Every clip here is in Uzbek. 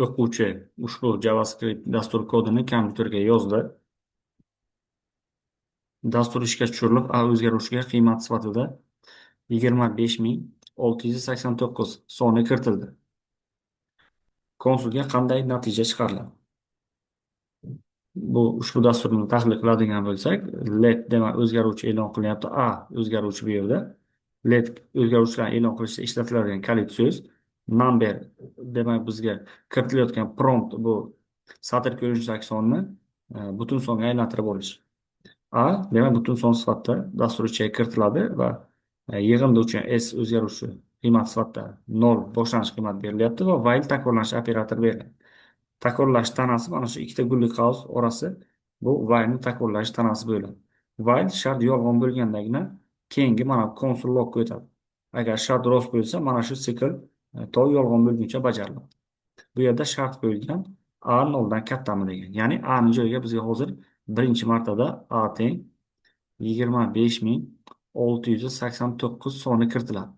O'quvchi ushbu JavaScript dastur kodini kompyuterga yozdi. Dastur ishga tushirilib, A o'zgaruvchiga qiymat sifatida 25 689 soni kiritildi. Konsolga qanday natija chiqariladi? Bu ushbu dasturni tahlil qiladigan bo'lsak, let demak o'zgaruvchi e'lon qilyapti. A o'zgaruvchi bu yerda. Let o'zgaruvchilarni e'lon qilishda ishlatiladigan kalit so'z. Number demak bizga kiritilayotgan prompt, bu satr ko'rinishidagi sonni butun songa aylantirib olish. A demak butun son sifatida dastur ichiga kiritiladi va yig'indi uchun s o'zgaruvchi qiymat sifatida 0 boshlanish qiymat berilyapti va while takrorlanish operatori beriladi. Takrorlash tanasi mana shu ikkita gulli qavs orasi, bu whileni takrorlash tanasi bo'ladi. While shart yolg'on bo'lgandagina keyingi mana console logga o'tadi. Agar shart rost bo'lsa, mana ssikl to yolg'on bo'lguncha bajariladi. Bu yerda shart qo'yilgan, a noldan kattami degan. Ya'ni a ni joyiga bizga hozir birinchi martada a teng 25 689 soni kiritiladi.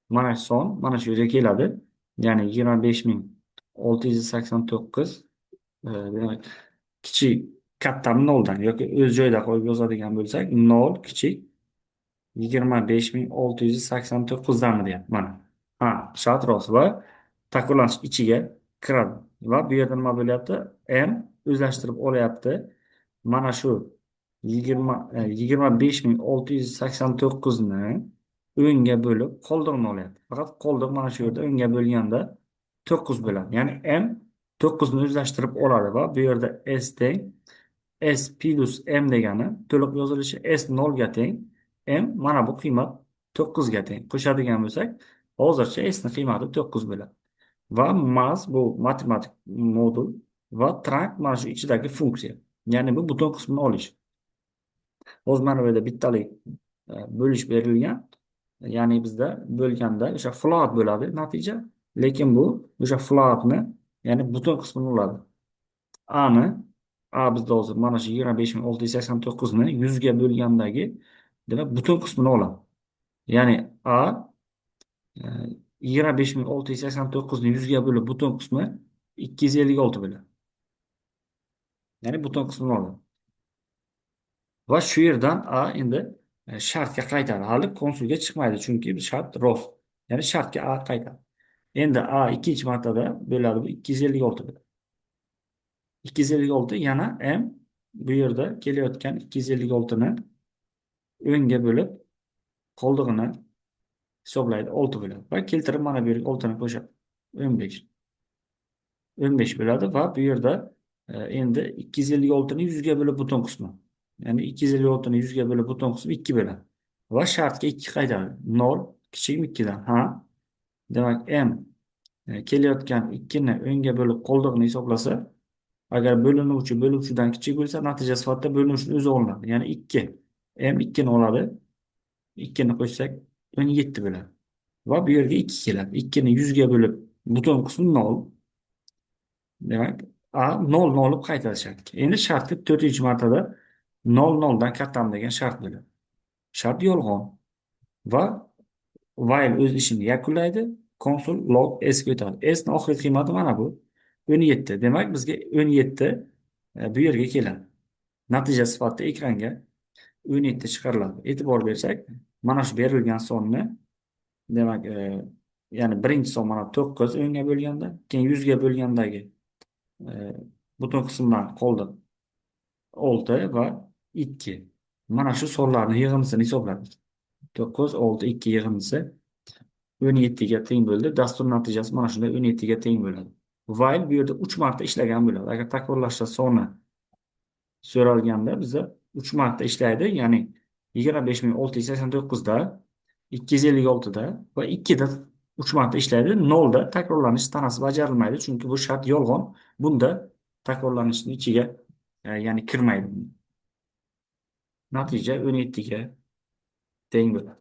Mana shu son mana shu yerga keladi. Ya'ni 25 689 demak kichik, kattami noldan yoki o'z joyida qo'yib yozadigan bo'lsak, nol kichik 25 689danmi deyapti mana. Ha, shart rost va takrorlanish ichiga kiradi va bu yerda nima bo'lyapti? M o'zlashtirib olyapti. Mana shu 25 689ni 10ga bo'lib qoldig'ini olyapti. Faqat qoldiq mana shu yerda 10ga bo'lganda 9 bo'ladi. Ya'ni M 9ni o'zlashtirib oladi va bu yerda S teng S plus M degani to'liq yozilishi S 0 ga teng, M mana bu qiymat 9 ga teng. Qo'shadigan bo'lsak, hozircha S ni qiymati 9 bo'ladi. Va Math bu matematik modul va trunc mana shu ichidagi funksiya. Ya'ni bu butun qismini olish. Hozir mana bu yerda bittalik bo'lish berilgan. Ya'ni bizda bo'lganda o'sha float bo'ladi natija, lekin bu o'sha floatni, ya'ni butun qismini oladi. A ni, A bizda hozir mana shu 25 689ni 100 ga bo'lgandagi demak butun qismini oladi. Ya'ni A 25 689ni 100 ga bo'lib butun qismi 256 bo'ladi. Ya'ni butun qismini oladi. Va shu yerdan A endi shartga qaytadi. Hali konsolga chiqmaydi, chunki shart rost. Ya'ni shartga A qaytadi. Endi A ikkinchi martada bo'ladi, bu 256 bo'ladi. 256 yana M bu yerda kelayotgan 256ni 10ga bo'lib qoldig'ini hisoblaydi, 6 bo'ladi va keltirib mana bu yerga 6ni qo'shadi. 15. 15 bo'ladi va bu yerda endi 256ni 100 ga bo'lib butun qismi. Ya'ni 256ni 100 ga bo'lib butun qismi 2 bo'ladi. Va shartga 2 qaytadi. 0 kichik 2 dan. Ha. Demak, M kelayotgan 2 ni 10 ga bo'lib qoldig'ini hisoblasa, agar bo'linuvchi bo'luvchidan kichik bo'lsa, natija sifatida bo'linuvchini o'zi olinadi. Ya'ni 2. M 2 ni oladi. 2 ni qo'shsak 17 bo'ladi. Va bu yerga 2 keladi. 2 ni 100 ga bo'lib butun qismi 0. Demak, A 0 ni olib qaytadi shartga. Endi shartga to'rtinchi martada 0 0 dan kattami degan shart bo'ladi. Shart yolg'on. Va while o'z ishini yakunlaydi. Console log s ga o'tadi. S ni oxirgi qiymati mana bu. 17. Demak, bizga 17 bu yerga keladi. Natija sifatida ekranga 17 chiqariladi. E'tibor bersak, mana shu berilgan sonni demak, ya'ni birinchi son mana 9 10 ga bo'lganda, keyin 100 ga bo'lgandagi butun qismdan qoldi 6 va 2. Mana shu sonlarni yig'indisini hisobladik. 9, 6, 2 yig'indisi 17 ga teng bo'ldi. Dastur natijasi mana shunday 17 ga teng bo'ladi. While bu yerda 3 marta ishlagan bo'ladi. Agar takrorlashda soni so'ralganda biza 3 marta ishlaydi. Ya'ni 25 689 da, 256 da va 2 da 3 marta ishlaydi. 0 da takrorlanish tanasi bajarilmaydi, chunki bu shart yolg'on. Bunda takrorlanishni ichiga ya'ni kirmaydi. Natija 17 ga teng bo'ladi.